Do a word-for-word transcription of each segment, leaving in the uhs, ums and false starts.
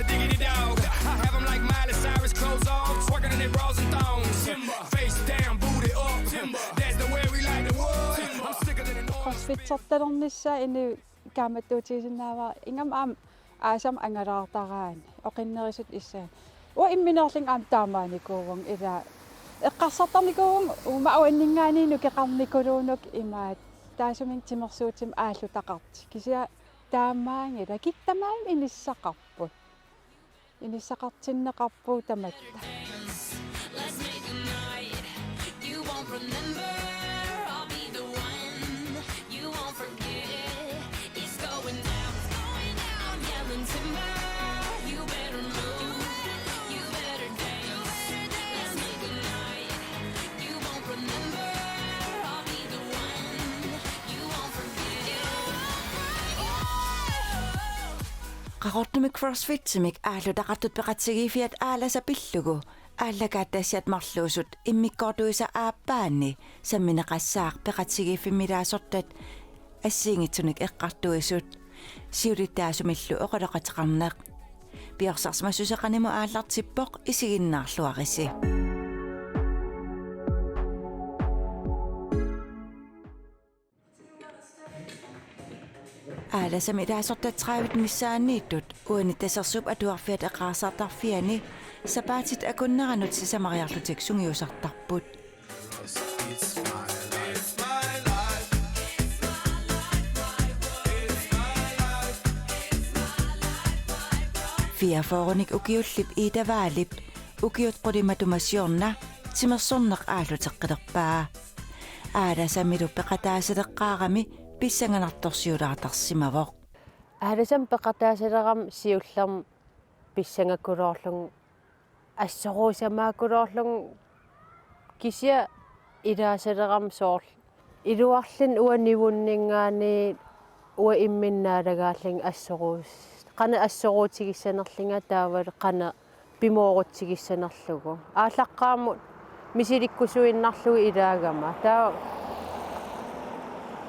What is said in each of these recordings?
Diggity dog, I have 'em like Miley Cyrus, clothes off, twerking in their bras and thongs. Face down, booty up. That's the way we like the wood. I'm sicker than an oil. CrossFit-ertalernissaa inuit kaammattuutigisinnaavara, ingammik aamma aasama angalaartaraanni oqinnerisut issaat. Uanga imminerlunga aamma taamaanikuuvunga, ila eqqarsartarnikuuvunga uuma uanninngaanniit nukeqarnikuluunnuku imaattoq taassuminnga timersuutimik aallutaqartut. Kisianni taamaanngilaq, kikkut tamarmik inissaqarput. Inissaqartinneqarpugut tamatta. Let's make a night you won't remember. I'll be the one you won't forget. It's going down. I'm yelling timber. You better move. You better dance. Let's make a night you won't remember. I'll be the one you won't forget. Qaqortumi CrossFitimik aallutaqartut peqatigiiffiat Aalasa pillugu aallakaatitassiat marluusut immikkoortuisa aappaanni sammineqassaaq peqatigiiffimmi ilaasortat assigiinngitsunik eqqartuisut, siulittaasumillu oqaloqateqarneq. Piorsarsimassuseq qanimut aallartippoq, isiginnaarluarisi. Aalasami ilaasortat tredive missaanniittut uani Tasersuup Atuarfiata eqaarsaartarfiani sapaatit akunneranut sisamariarlutik sungiusartarput. Fireogfyrrenik ukiullip Ida Wallip ukiut qulit matuma siorna timersorneq aalluteqqilerpaa. Aalasamilu peqataasaleqqaarami pissanganartorsiulaartarsimavoq. Aalasami peqataasalerama siullermik pissangakuluorlunga, assoruusamaakkuluorlunga, kisianni ilaasalerama soorlu iluarlunga uanga nivunninngaanniit uanga imminut naalagaallunga assoruus-, qanoq assoruutigissanerlunga taavalu qanoq pimoorutsigissanerlugu. Aallaqqaammut misilikkusuinnarlugu ilaagama. Taava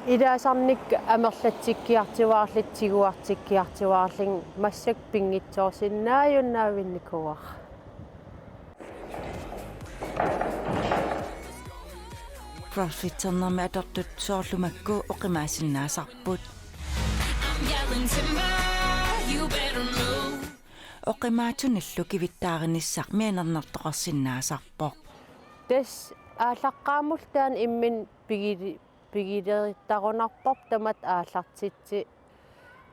ilaasarnikkut amerlatsikkiartuaarluta tiguartikkiartuaarlunga massakkut pinngitsoorsinnaajunnaarnikuuara. CrossFit-ernermi atortut soorlu makku oqimaasinnaasarput. I'm yelling timber, you better move. Oqimaatsunillu kivittaarinissaq mianernartoqarsinnaasarpoq. Tassa aallaqqaammullu taanna imminut pigili-, pigilerittarunarparput tamatta aallartitsi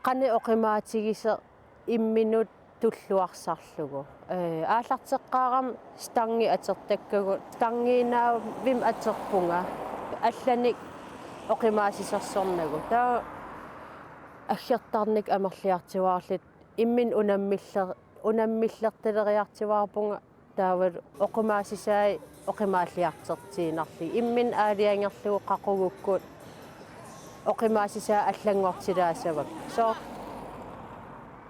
qanoq oqimaatigisoq imminut tulluarsarlugu. Ee, aallarteqqaarama stangi atortakkagut, stangiinnaavimmi atorpunga allanik oqimaasisorsornagu. Taava aggertarnikkut amerliartuaarluta imminut unammiller-, unammillertaleriartuaarpunga. Taavalu oqimaasisai oqimaalliartortiinnarlugit. Imminut aalajangerlugu qaqugukkut oqimaasisai allanngortilaassavakka. Soorlu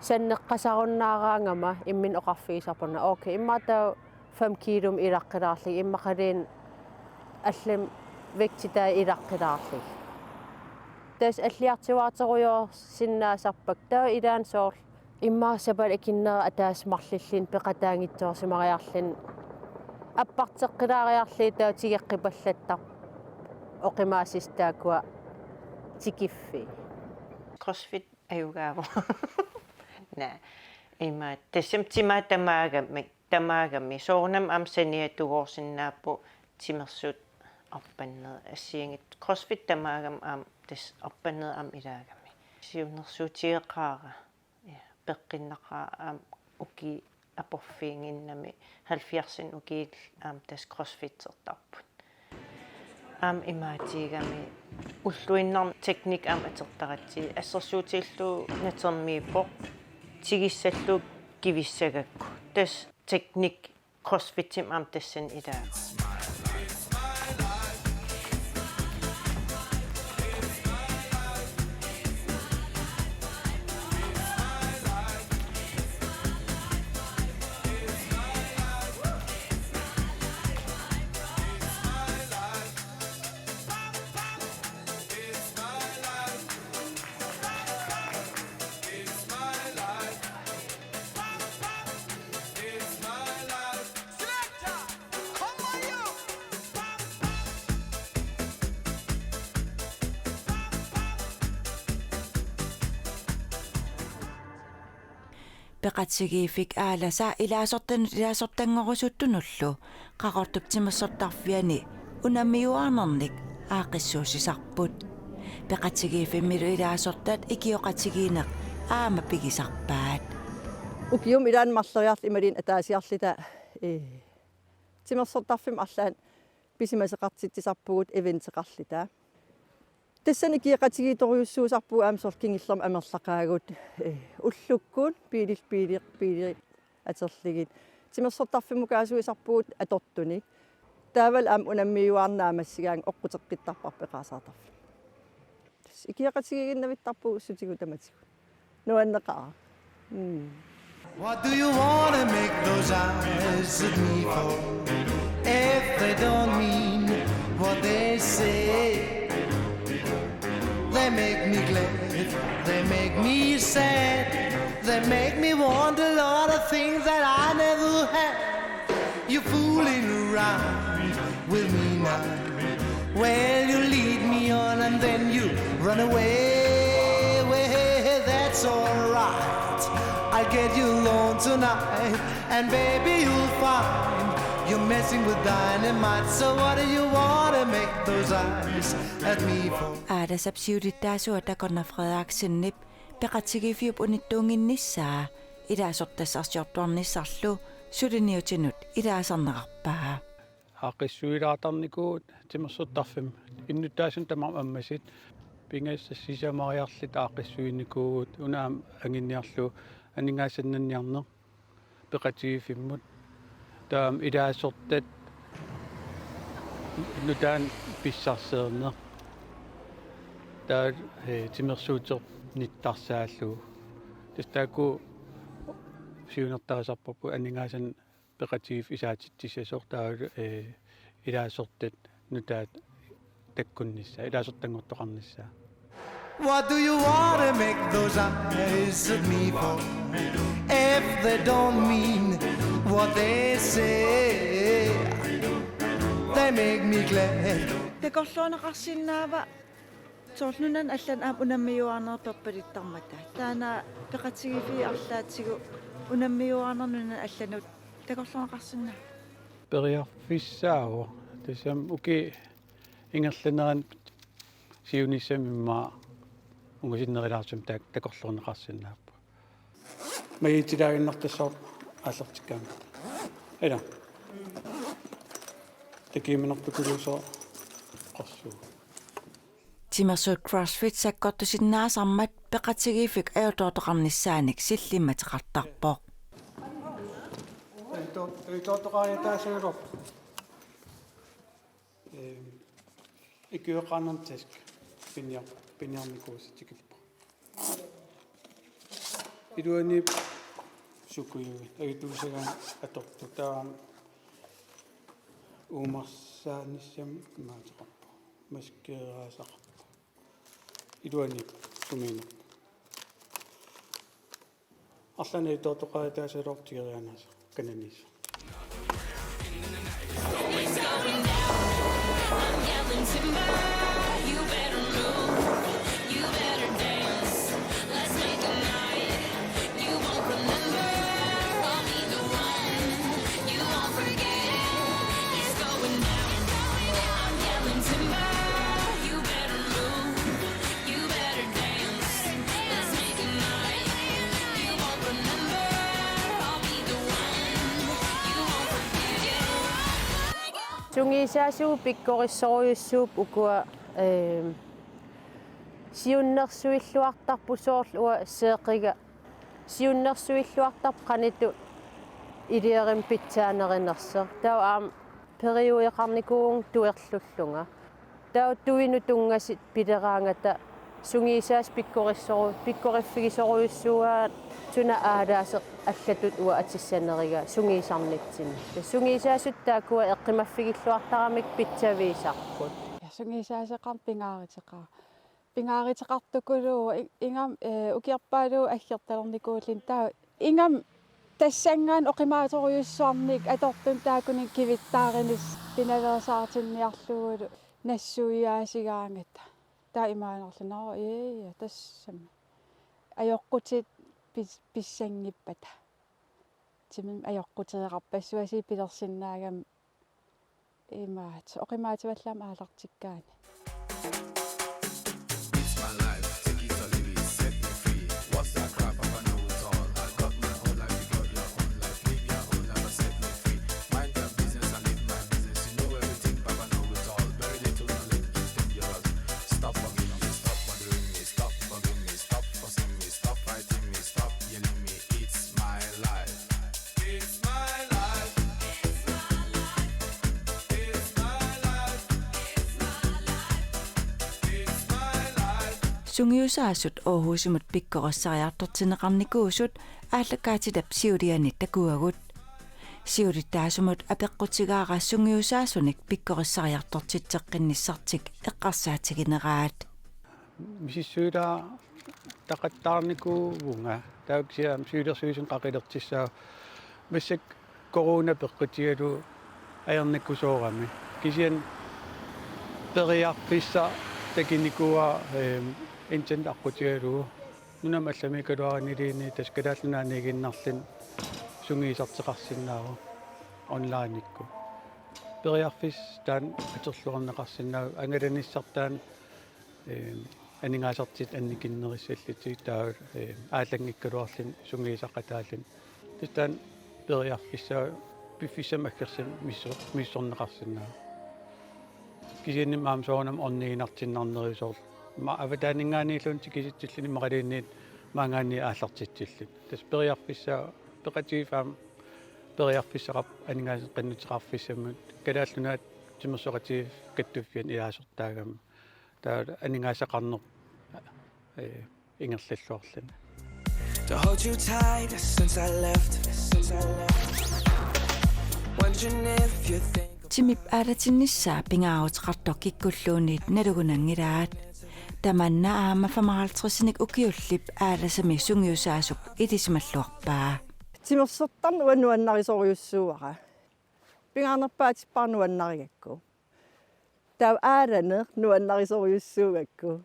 sanneqqasarunnaaraangama imminut oqarfigisarpunga: Okay, immaqa taava fem kiilumik ilaqqilaarlugit, immaqaluunniit allamik vægtitai ilaqqilaarlugit. Tassa alliartuaartorujoorsinnaasarpakka. Taava ilaanni soorlu immaqa sapaatip akunnera ataaseq marlulluni peqataanngitsoorsimariarluni apparteqqilaariarlugit taava tigeqqipallattarpoq oqimaasisut taakkua tikiffii. CrossFit ajugaavoq. Naa. Ima tassami timaat tamaagami, tamaagami. Soorunami aamma saniatigoorsinnaapput timersuut arpannerit assigiinngitsut. CrossFit tamaagami aamma tassa arpannerit aamma ilaagami. Siunnersuutigeqaara. Ja, peqqinnaqaaq aamma ukiut aporfiginnginnami, halvfjerdsinik ukiut aamma tassa crossfittertarput. Aamma imaatigami ulluinnarni teknik aamma atortaratsigit, assersuutigillugu natermiippoq, tigissallugu kivissagakku. Tassa teknik crossfitimi aamma tassani ilaa. Peqatigiiffik Aalasa ilaasortanut ilaasortanngorusuttunullu Qaqortup timersortarfiani unammiuaarnernik aaqqissuussisarput. Peqatigiiffimmilu ilaasortat ikioqatigiinneq aamma pigisarpaat. Ukiumut ilaanni marloriarluta imaluunniit ataasiarluta, ee, timersortarfimmut arlaannik pisimasoqartitsisarpugut eventeqarluta. Tassani ikioqatigiittorujussuusarpugut aamma soorlu kingullermik amerlaqaagut, ee, ullukkut biilit, biilit, biilit atorlugit. Timersortarfimmukaasuisarpugut atortunik. Taavalu aamma unammiuaarneq naammassigaangat oqquteqqittarparput eqaasaartarfimmi. Tassa ikioqatigiiginnavittarpugut ussutigut tamatigut. Nuanneqaaq. Mm. What do you wanna make those eyes at me for? If they don't mean what they say, they make me glad, they make me sad, they make me want a lot of things that I never had. You're fooling around with me now. Well, you lead me on and then you run away. Well, that's alright. I'll get you alone tonight. And baby, you'll find you're messing with dynamite. So what do you wanna make those eyes at me for? Aalasap siulittaasua Takornaq Frederiksenip peqatigiiffiup unittuunnginnissaa ilaasortassarsiortuarnissarlu suliniutinut ilaasarnerarpaa. Aaqqissuilaartarnikuuvugut timersortarfimmi innuttaasunut tamarmik ammasut. Pingasut sisamariarluta aaqqissuinnikuuvugut, una aamma anginniarlugu aningaasannanniarneq peqatigiiffimmut. Taava aamma ilaasortat nutaanik pissarsiorneq. Taava, ee, timersuuternittarsaallugu. Tassa taakku siunertarisarparput aningaasanik peqatigiiffik isaatitsissasoq taavalu, ee, ilaasortat nutaat takkunnissaa, ilaasortanngortoqarnissaa. What do you wanna make those eyes at me for? If they don't mean what they say, they make me glad. Takorluuneqarsinnaava soorlu nunanut allanut aamma unammiuaarnerit pappalittarmata? Taanna peqatigiiffiit arlaatigut unammiuaarneq nunanut allanut takorluuneqarsinnaava? Periarfissaavoq. Tassami ukiup ingerlanerani siunissami immaqa ungusinnerulaartumik taak-, takorluuneqarsinnaapput. Majuutilaaginnartussaavoq aallartikkaangat. Ila. Takujuminartukuluusoq qorsuuvoq. Timersuut CrossFit sakkortusinnaasarmat peqatigiiffik ajutoortoqarnissaanik sillimmateqartarpoq. Ajutoor-, ajutoortoqariataasarpoq. Ehm, ikioqaannarnermi task piniar-, piniarnikuusoq tikippoq. Iluaniippoq sukujuit, ajutuusagaanni atortut, taava uumarsaanissamut imaateqarpoq, maskeeraasaqarpoq. Iluaniippoq sumiinnerpoq. Arlaannik ajutoortoqariataasarpoq tigoriaanaasoq, kananiisoq. Sungiusaasugut pikkorissorujussuupput ukua, ehm, siunnersuilluartarput soorlu uanga seeqiga. Siunnersuilluartarpoq qanoq iliorluni pitsaanerinersoq. Taava aamma periuseqarnikuuvunga tuerlullunga. Taava tuinut tunngasut pileraangata sungiusaasut pikkorissoru-, pikkoriffigisorujussuuaat suna aalaaseq allatut uanga atussanerigaa sungiusarnitsinni. Ja sungiusaasut taakkua eqqumaffigilluartaramikku pitsaviusarput. Ja sungiusaasoqarneq pingaaruteqaaq. Pingaaruteqartukuluuvoq i-, ingammik, ee, ukiorpaaluit aggertalernikuulluni taava ingammik tassanngaanniit oqimaasorujussuarnik atortunik taakkununnga kivittaarinissaq pinaveersaartinniarlugulu nassuiaasigaangata. Taava imaannerlunarpoq, ee, ja, tassami. Ajoqutit pis-, pissanngippata. Timimik ajoquteqarpassuasii pilersinnaagami imaat oqimaativallaamik aallartikkaanni. It's my life, take it or leave it, set me free. What's that crap? Papa know it all. I got my own life, you got your own life. Live your own life and set me free. Mind your business and live my business. You know everything, Papa know it all. Very little knowledge is dangerous. Stop bugging me, stop bothering me, stop bugging me, stop forcing me, stop fighting me, stop yelling me. It's my life. It's my life. It's my life. It's my life. It's my life. It's my life. Sungiusaasut Aarhusimut pikkorissariartortinneqarnikuusut aallakaatitap siuliani takuagut. Siulittaasumut apeqqutigaara sungiusaasunik pikkorissariartortitseqqinnissartik eqqarsaatigineraat. Misissuilaartaqattaarnikuuvunga, taava kisianni siulersuisuni qaqilertussaavoq. Massakkut corona peqqutigalugu ajornakusoorami. Kisianni periarfissaq takunikuuara, eem, internet aqqutigalugu. Nunami allamiukkaluaruniluunniit tassa Kalaallit Nunaanniiginnarluni sungiusartoqarsinnaavoq onlineikkut. Periarfissaq taanna atorluarneqarsinnaavoq, angalanissaq taanna, eem, aningaasartuutit annikinnerussallutik taava, eem, aallanngikkaluarluni sungiusaqataalluni. Tassa taanna periarfissaq piffissami aggersumi misso-, misissorneqarsinnaavoq. Kisiannimi aamma soorunami orniginartinnarnerusoorluni. Aamma avataaninngaanniilluunniit tikisitsilluni immaqaluunniit maanngaanniit aallartitsilluni. Tassa periarfissaq peqatigiiffimmik aamma periarfissaqarpoq aningaasanik qinnuteqarfissamut. Kalaallit Nunaat Timersoqatigiiffik Kattuffianut ilaasortaagami. Taava aningaasaqarneq, ee, ingerlalluarluni. To hold you tight since I left, since I left. Wondering if you think Timip aalatinnissaa pingaaruteqartoq kikkulluunniit nalugunanngilaat. Tamanna aamma femoghalvtredsinik ukiullip aalasami sungiusaasup ilisimalluarpaa. Timersortarneq uanga nuannarisorujussuuara. Pingaarnerpaatipparput nuannarigakku. Taava aalaneq nuannarisorujussuugakku.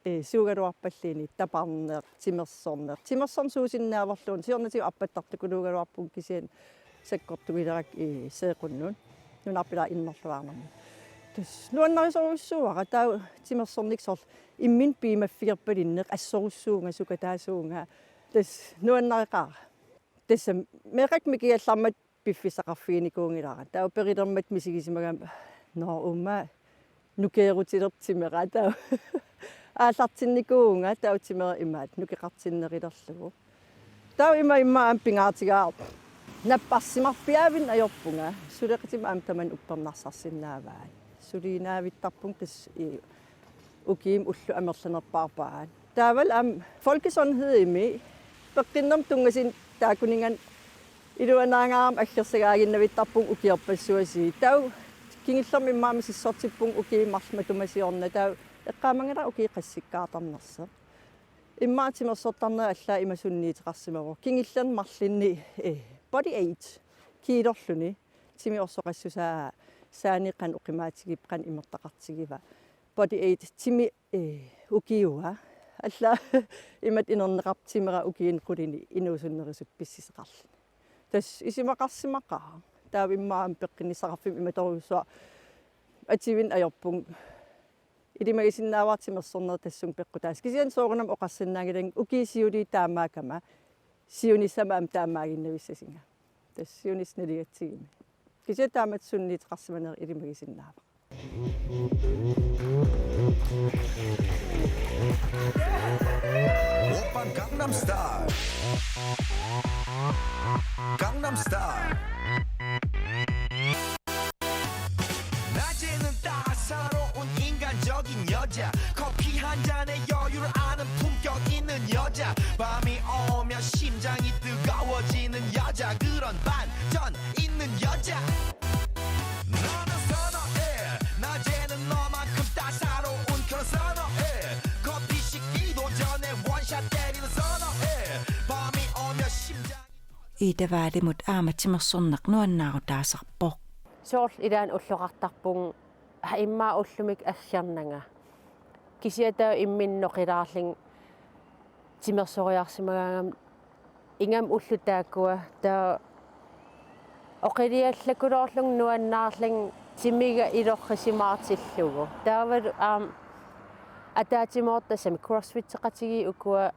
Ee, suugaluarpalluunniit taparneq, timersorneq. Timersorneq suusinnaagaluarlugu, siornatigut appattartukuluugaluarpunga kisianni sakkortugilerakku, ee, seeqqunnut. Nunarput ilaa innerluarnermut. Tassa nuannarisorujussuuara taava timersorneq soorlu imminut piumaffigerpalinneq assorujussuuvunga, sukataasuuvunga. Tassa nuannareqaara. Tassa meeqqakka mikigallarmata piffissaqarfiginikuunngilara. Taava perilermata misigisimagama: Nå, uuma nukeerutilerpoq timera, taava aallartinnikuuvunga, taava timera imaattoq nukeqartinnerulerlugu. Taava ima immaqa aamma pingaartigaara napparsimarpiaavinnut ajorpunga, suleqatima aamma tamanna uppernarsarsinnaavaat. Suliinnavittarpunga qis-, i-, ukiumut ulloq amerlanerpaarpaat. Taavalu aamma folkesundhedimi peqqinnermut tunngasut taakkuninnga iluanaangaarami aggersagaaginnavittarpunga ukiorpassuasii. Taava kingullermik immaqa misissortippunga ukiut marluk matuma siorna, taava eqqaamanngilara ukiut qassikkaartarnersoq. Immaqa timersortarnerit allaat ima sunniuteqarsimavoq. Kingullerni marlunni, eh, Body Aid kiilorluni timi orsoqassusaa, saani qanoq oqimaatigiva, qanoq imertaqartigiva. Body Aid timi, eh, ukiua. Allaat imatut inerneqarpoq timera ukiuni qulini inuusunnerusukkut pissuseqarluni. Tassa isumaqarsimaqaara. Taava immaqa aamma peqqinnissaqarfimmi imatorujussuaq atuivinnut ajorpunga. Ilimagisinnaavara timersornerit tassunga peqqutaasut. Kisianni soorunami oqarsinnaanngilagut ukiut siuliit taamaakkama siunissami aamma taamaaginnavissasugut. Tassa siunissaq naligatsigumi. Kisianni taamatut sunniuteqarsimanerit ilimagisinnaavara. 오빤 강남스타일. 강남스타일. 낮에는 따사로운 인간적인 여자, 커피 한 잔에 여유를 아는 품격 있는 여자, 밤이 오면 심장이 뜨거워지는 여자, 그런 반전 있는 여자. 나는 선어해. 낮에는 너만큼 따사로운 그런 선어해. 커피 식기도 전에 원샷 때리는 선어해. 밤이 오면 심장이 Ida Wahlimut aamma timersorneq nuannaarutaasarpoq. Soorlu ilaanni ulloqartarpunga immaqa ullumi aggiarnanga. Kisianni taava imminut noqilaarlunga timersoriarsimagaangama ingammik ullut taakkua taava Oqiliallakuluorlunga nuannaarlunga timiga ilorrisimaartillugu. Taavalu aamma ataatsimoortassami crossfiteqatigiit ukua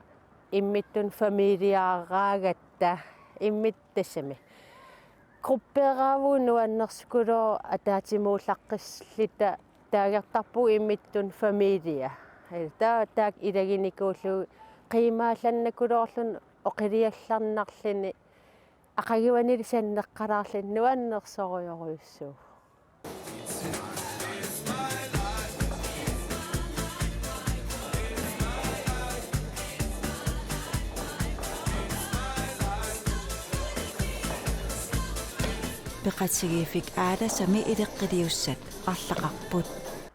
imminnut familiaaraagatta imminnut tassami. Gruppeeraavugut nuannersukuluuvoq ataatsimuullaqqissalluta taagartarpugut imminnut familia. Taava taakku ilaginikuullugu qiimaallannakuluorluni oqiliallannarluni aqaguanilu sanneqqalaarluni nuannersorujorujussuuvoq. Peqatigiiffik Aalasami ileqqiliussat arlaqarput.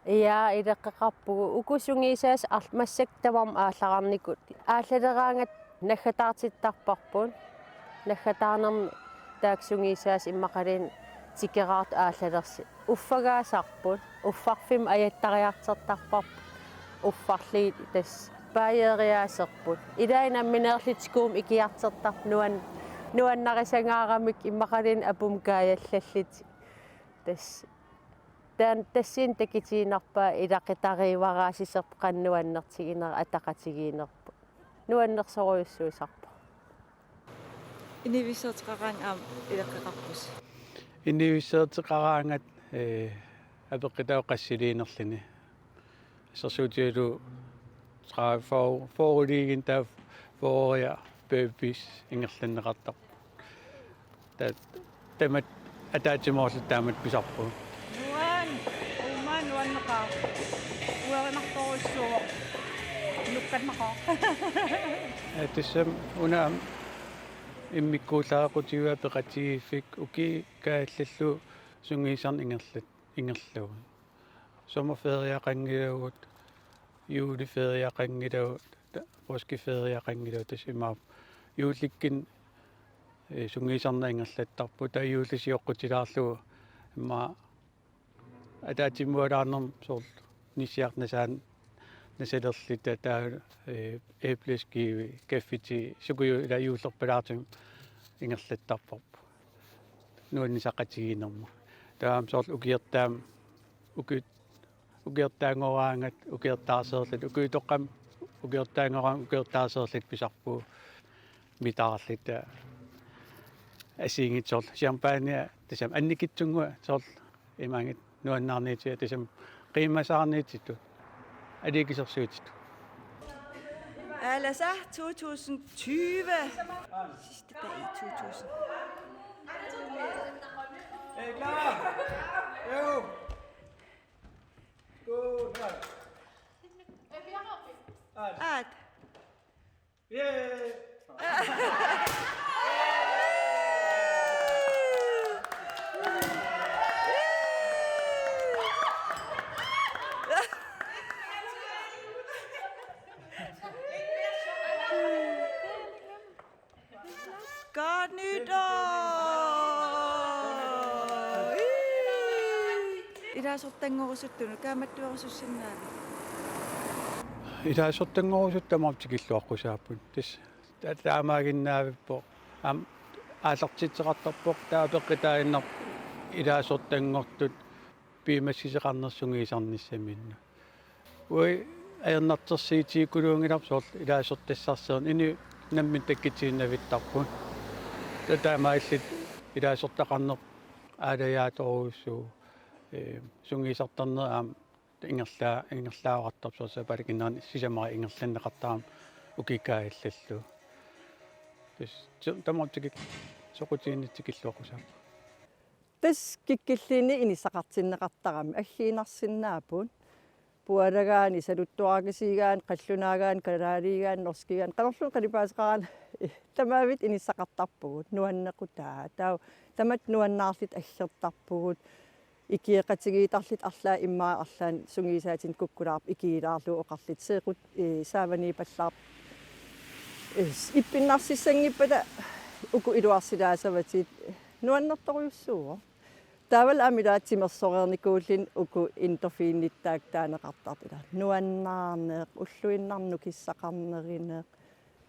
Ja, ileqqeqarpugut. Uku sungiusaasa al-, massakkut tamarmik aallararnikut. Aallaleraangat naggataartittarparput. Naggataarnermi taakku sungiusaasa immaqaluunniit tikeraartut aallalersi. Uffagaasarput. Uffarfimmik ajattariartortarparput. Uffarliit tassa paajeeriaaserput. Ilai nammineerlutik skuumik ikiartortarput nuan-, nuannarisangaaramik immaqaluunniit apumut kaajallallutik. Tassa taanna tassani takutiinnarpaa ilaqutariivaraassiserput qanoq nuannertiginera ataqatigiinnerput. Nuannersorujussuusarpoq. Inuussuteqaraangat aamma ileqqeqarpusi. Inuussuteqaraangat, ee, apeqqutaavoq qassiliinerluni. Assersuutigalugu tredive, fyrre, fyrre-liiginnaq taava fyrre-ia babies ingerlanneqartarput. Ta-, tamatta ataatsimoorluta taamatut pisarpugut. Nuan, uuma nuanneqaaq. Uerinartorujussuuvoq. Nukkannaqaaq. Ee, tassami una aamma immikkuullarisaqutigaara peqatigiiffik ukiut kaajallallugu sungiusarneq ingerlat-, ingerlavugut. Sommerferiaqanngilagut, juleferiaqanngilagut, ta-, påskeferiaqanngilagut, tassa imaappoq juullikkut, ee, sungiusarneq ingerlattarput, taava juulli sioqqutilaarlugu immaqa ataatsimuugaluarnermi soorlu nissiartut nasaan-, nasalerluta taava, ee, æbleskivi, kaffitii, sukujuit ilaa juullerpalaartumik ingerlattarparput. Nuannisaqatigiinnermut. Taava aamma soorlu ukiortaami, uki-, ukiortaanngoraangat, ukiortaarseerluta, ukiutoqqami ukiortaanngoraangat, ukiortaarseerluta pisarpugut mitaarluta. Assigiinngitsut soorlu champagne, tassami annikitsunnguit soorlu imaanngitsoq nuannaarniutigut, tassami qiimmasaarniutitut, aliikkusersuutitut. Aalasa to tusind tyve. Sidste dag i to tusind. Er I klar? Jo. God nok. At. Yeah. Godt nytår! Ilaasortanngorusuttunut kaammattuerusussinnaavit? Ilaasortanngorusuttunut tamarmik tikilluaqqusaapput. Tassa ta-, taamaaginnaavippoq. Aamma aallartitseqartarpoq taava apeqqutaaginnarpoq ilaasortanngortut piumassuseqarnersut sungiusarnissaminnut. Uagut ajornartorsiutigikkuluunngilarput soorlu ilaasortassarsiorneq, inuit namminneq takkutiinnavittarput. Ta-, taamaalilluta ilaasortaqarneq aalajaattorujussuuvoq, ee, sungiusartarneq aamma ingerlaa-, ingerlaartarpoq soorlu sapaatip akunnerani sisamara ingerlanneqartarami ukiut kaajallallugu. Tassa tamarmik tikil-, soqutiginnittut tikilluaqqusaapput. Tassa kikkulluunniit inissaqartinneqartarami aggiinnarsinnaapput. Pualagaanni, saluttuarakasiigaanni, qallunaagaanni, kalaaliigaanni, norskiigaanni, qanorluunniit qalipaaseqaraanni tamavimmik inissaqartarpugut, nuannequtaa. Taava tamatta nuannaarluta aggertarpugut, ikioqatigiittarluta arlaat immaqa arlaannik sungiusaatinik kukkulaarpoq ikiulaarlugu oqarluta seequt, ee, saavaniippallaarpoq. Ee, ippinnarsinnanngippata uku iluarsilaassavatit, nuannertorujussuuvoq. Taavalu aamma ilaat timersoreernikuulluni uku endorfinittaaq taaneqartartut ilaat. Nuannaarneq, ulluinnarni nukissaqarnerineq.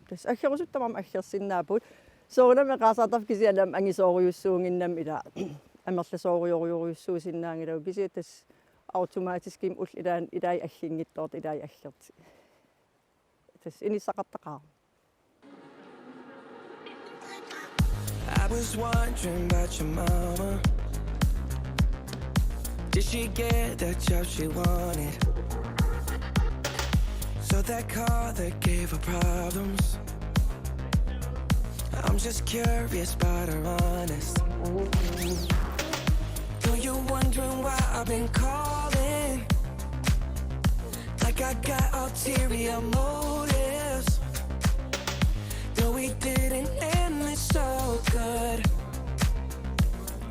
Tassa aggerusutut tamarmik aggersinnaapput. Soorunami eqaarsaartarfik kisianni aamma angisoorujussuunnginnami ila amerlasoorujorujussuusinnaanngilagut kisianni tassa automatiskimik ullut ilaanni ilai agginngitsoortut ilai aggertik. Tassa inissaqartaqaaq. I was wondering about your mama. Did she get that job she wanted? So that car that gave her problems. I'm just curious about her honest. Though you're wondering why I've been calling, like I got ulterior motives. Though we didn't end this so good,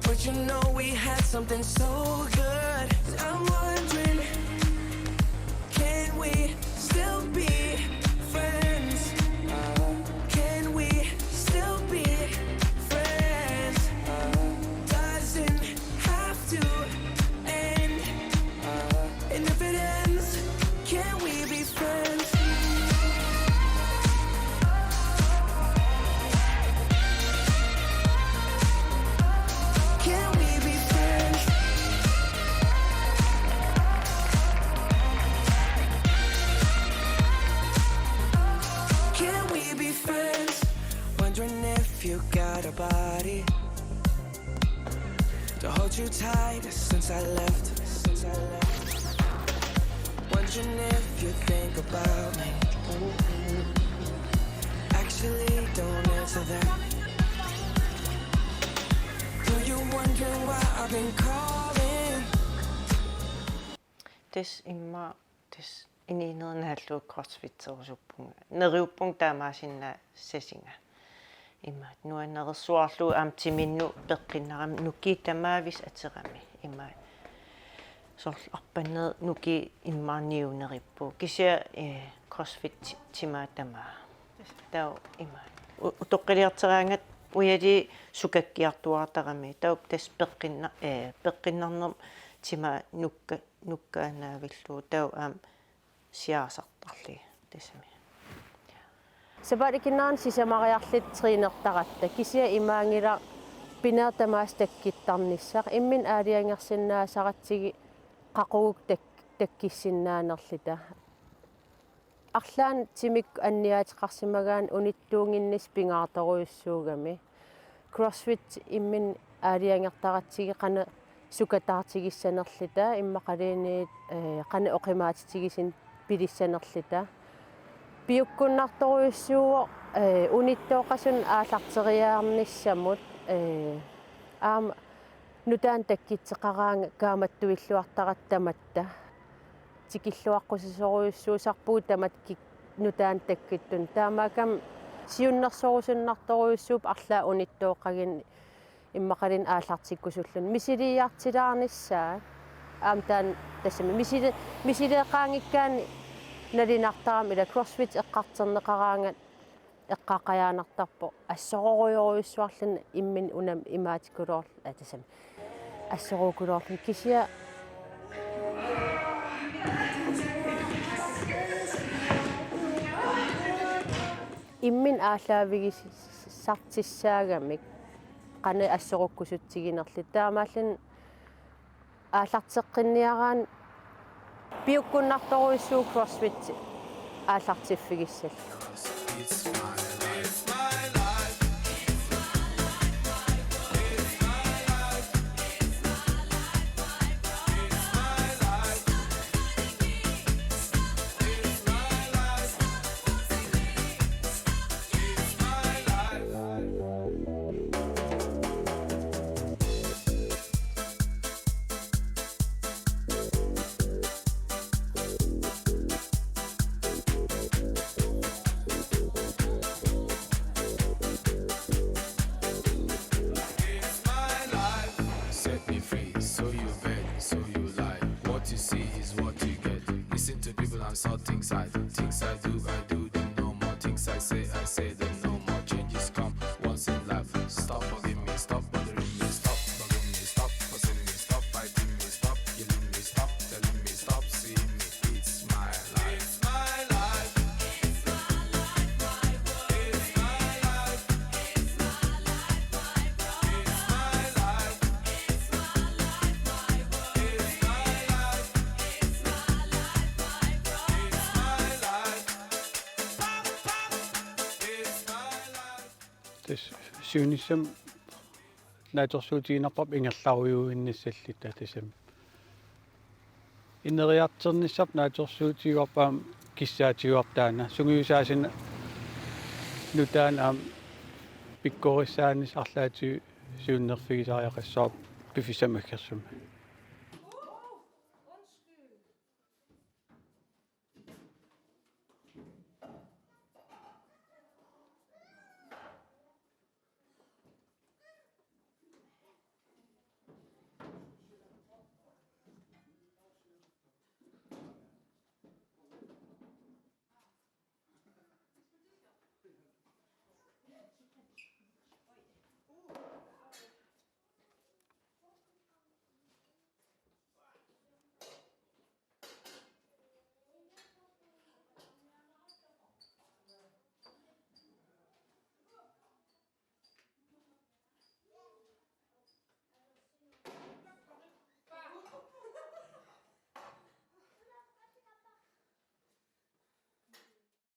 but you know we had something so good. I'm wondering, can we still be friends? Can we still be friends? Doesn't have to end. And if it ends, can we be friends? Can we be friends? Can we be friends? Wondering if you got a body to hold you tight since I left. Since I left. Wondering if you think about me. Actually, don't answer that. Though you're wondering why I've been calling. Tassa immaqa tassa inuunera naallugu crossfitterusuppunga. Neriuppunga taamaasinnaassasunga. Imaattoq nuannersuarlugu aamma timinnut peqqinnarami nukiit tamaavimmik ateramik. Imaattoq soorlu arpannerit nukiit immaqa niunerippugut. Kisianni, eh, crossfit ti-, timaa tamaat. Taava imaattoq. U-, utoqqaliartaraangat ujaluit sukakkiartuaartarami. Taava tassa peqqinna-, eh, peqqinnarnermut timaa nukka-, nukkaannaavillugu. Taava aamma siaasartarlugit tassami. Sapaatip akunnerani sisamariarluta trænertaratta kisianni imaanngilaq pineq tamaasa takkuttarnissaq imminut aalajangersinnaasaratsigu qaqugu tak-, takkussinnaanerluta. Arlaannik timikkut anniaateqarsimagaanni unittuunnginnissaq pingaartorujussuugami. CrossFit imminut aalajangertaratsigu qanoq sukataartigissanerluta immaqaluunniit, eh, qanoq oqimaatitigisumik pilissanerluta. Piukkunnartorujussuuvoq, eh, unittooqqasunut aallarteriaarnissamut, eh, aamma nutaanik takkuttoqaraangat kaammattuilluartaratta tamatta. Tikilluaqqusisorujussuusarpugut tamatta kik-, nutaanik takkuttunut. Taamaakkami siunnersorusunnartorujussuupput arlaat unittooqqagunik immaqaluunniit aallartikkusulluni. Misiliiartilaarnissaa. Aamma taanna tassami misili-, misileeqqaanngikkaanni nalunartarami ila CrossFit eqqartorneqaraangat eqqaqqajaanartarpoq assorujorujussuarluni imminut unami imaatikuloorl-, aa, tassami. Assorujussuukuloorluni kisianni imminut aallaavigisartussaagamik qanoq assorukkusutsiginerluta taamaalilluni aallarteqqinniaraanni piukkunnartorujussuuvoq CrossFit aallartiffigissallugu. Set me free, so you beg, so you lie. What you see is what you get. Listen to people and saw things I do. Things I do, I do them no more. Things I say, I say them no more. Changes come once in life. Stop bugging me, stop bothering me, stop bugging me, stop fussing me, stop fighting me, stop killing me, stop telling me, stop seeing me. It's my life. It's my life, my world. It's my life. It's my Tassa siunissami naatsorsuutiginerparput ingerlarujuinnassalluta tassami. Ineriartornissarput naatsorsuutigaarput aamma kissaatigaarput taanna. Sungiusaasinnaavoq taanna aamma pikkorissaanissaq arlaatigut siunnerfigisariaqassaaq piffissami aggersumi.